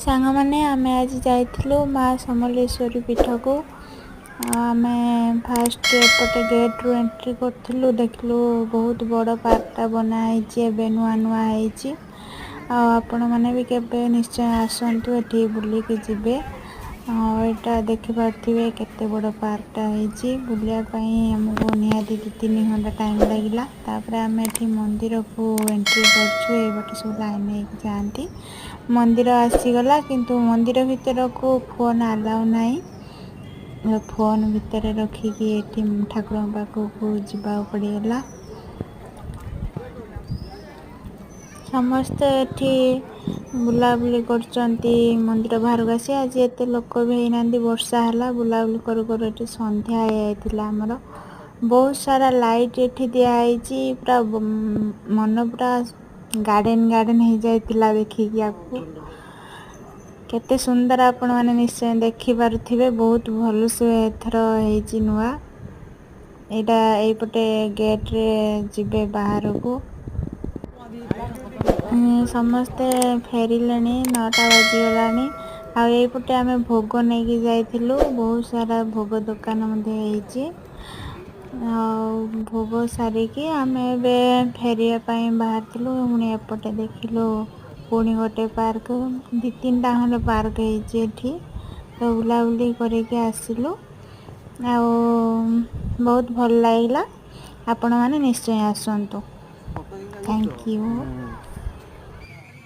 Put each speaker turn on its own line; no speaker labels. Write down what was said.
ସାଙ୍ଗମାନେ, ଆମେ ଆଜି ଯାଇଥିଲୁ ମା ସମଲେଶ୍ୱରୀ ପୀଠକୁ। ଆଉ ଆମେ ଫାଷ୍ଟ ଏପଟେ ଗେଟ୍ରୁ ଏଣ୍ଟ୍ରି କରିଥିଲୁ। ଦେଖିଲୁ, ବହୁତ ବଡ଼ ପାର୍କଟା ବନା ହେଇଛି, ଏବେ ନୂଆ ନୂଆ ହେଇଛି। ଆଉ ଆପଣମାନେ ବି କେବେ ନିଶ୍ଚୟ ଆସନ୍ତୁ, ଏଠି ବୁଲିକି ଯିବେ। ଆଉ ଏଇଟା ଦେଖିପାରୁଥିବେ, କେତେ ବଡ଼ ପାର୍କଟା ହେଇଛି। ବୁଲିବା ପାଇଁ ଆମକୁ ନିହାତି 2-3 ଘଣ୍ଟା ଟାଇମ୍ ଲାଗିଲା। ତାପରେ ଆମେ ଏଠି ମନ୍ଦିରକୁ ଏଣ୍ଟ୍ରି କରୁଛୁ। ଏଇପଟେ ସବୁ ଲାଇନ୍ ହେଇକି ଯାଆନ୍ତି। ମନ୍ଦିର ଆସିଗଲା, କିନ୍ତୁ ମନ୍ଦିର ଭିତରକୁ ଫୋନ୍ ଆଲାଉ ନାହିଁ। ଫୋନ୍ ଭିତରେ ରଖିକି ଏଠି ଠାକୁରଙ୍କ ପାଖକୁ ଯିବାକୁ ପଡ଼ିଗଲା। ସମସ୍ତେ ଏଠି ବୁଲାବୁଲି କରୁଛନ୍ତି। ମନ୍ଦିର ବାହାରକୁ ଆସି ଆଜି ଏତେ ଲୋକ ବି ହେଇନାହାନ୍ତି। ବର୍ଷା ହେଲା, ବୁଲାବୁଲି କରୁ କରୁ ଏଠି ସନ୍ଧ୍ୟା ହେଇଯାଇଥିଲା ଆମର। ବହୁତ ସାରା ଲାଇଟ୍ ଏଠି ଦିଆହେଇଛି। ପୁରା ମନ ପୁରା ଗାର୍ଡେନ ଗାର୍ଡେନ ହେଇଯାଇଥିଲା ଦେଖିକି ଆକୁ। କେତେ ସୁନ୍ଦର, ଆପଣମାନେ ନିଶ୍ଚୟ ଦେଖିପାରୁଥିବେ। ବହୁତ ଭଲସେ ଏଥର ହେଇଛି ନୂଆ। ଏଇଟା ଏଇପଟେ ଗେଟ୍ରେ ଯିବେ ବାହାରକୁ। ସମସ୍ତେ ଫେରିଲେଣି, 9ଟା ବାଜିଗଲାଣି। ଆଉ ଏଇପଟେ ଆମେ ଭୋଗ ନେଇକି ଯାଇଥିଲୁ। ବହୁତ ସାରା ଭୋଗ ଦୋକାନ ମଧ୍ୟ ହେଇଛି। ଆଉ ଭୋଗ ସାରିକି ଆମେ ଏବେ ଫେରିବା ପାଇଁ ବାହାରିଥିଲୁ। ପୁଣି ଏପଟେ ଦେଖିଲୁ ପୁଣି ଗୋଟେ ପାର୍କ। ଦୁଇ ତିନିଟା ଖଣ୍ଡେ ପାର୍କ ହେଇଛି ଏଠି। ତ ବୁଲାବୁଲି କରିକି ଆସିଲୁ ଆଉ ବହୁତ ଭଲ ଲାଗିଲା। ଆପଣମାନେ ନିଶ୍ଚୟ ଆସନ୍ତୁ। Thank you.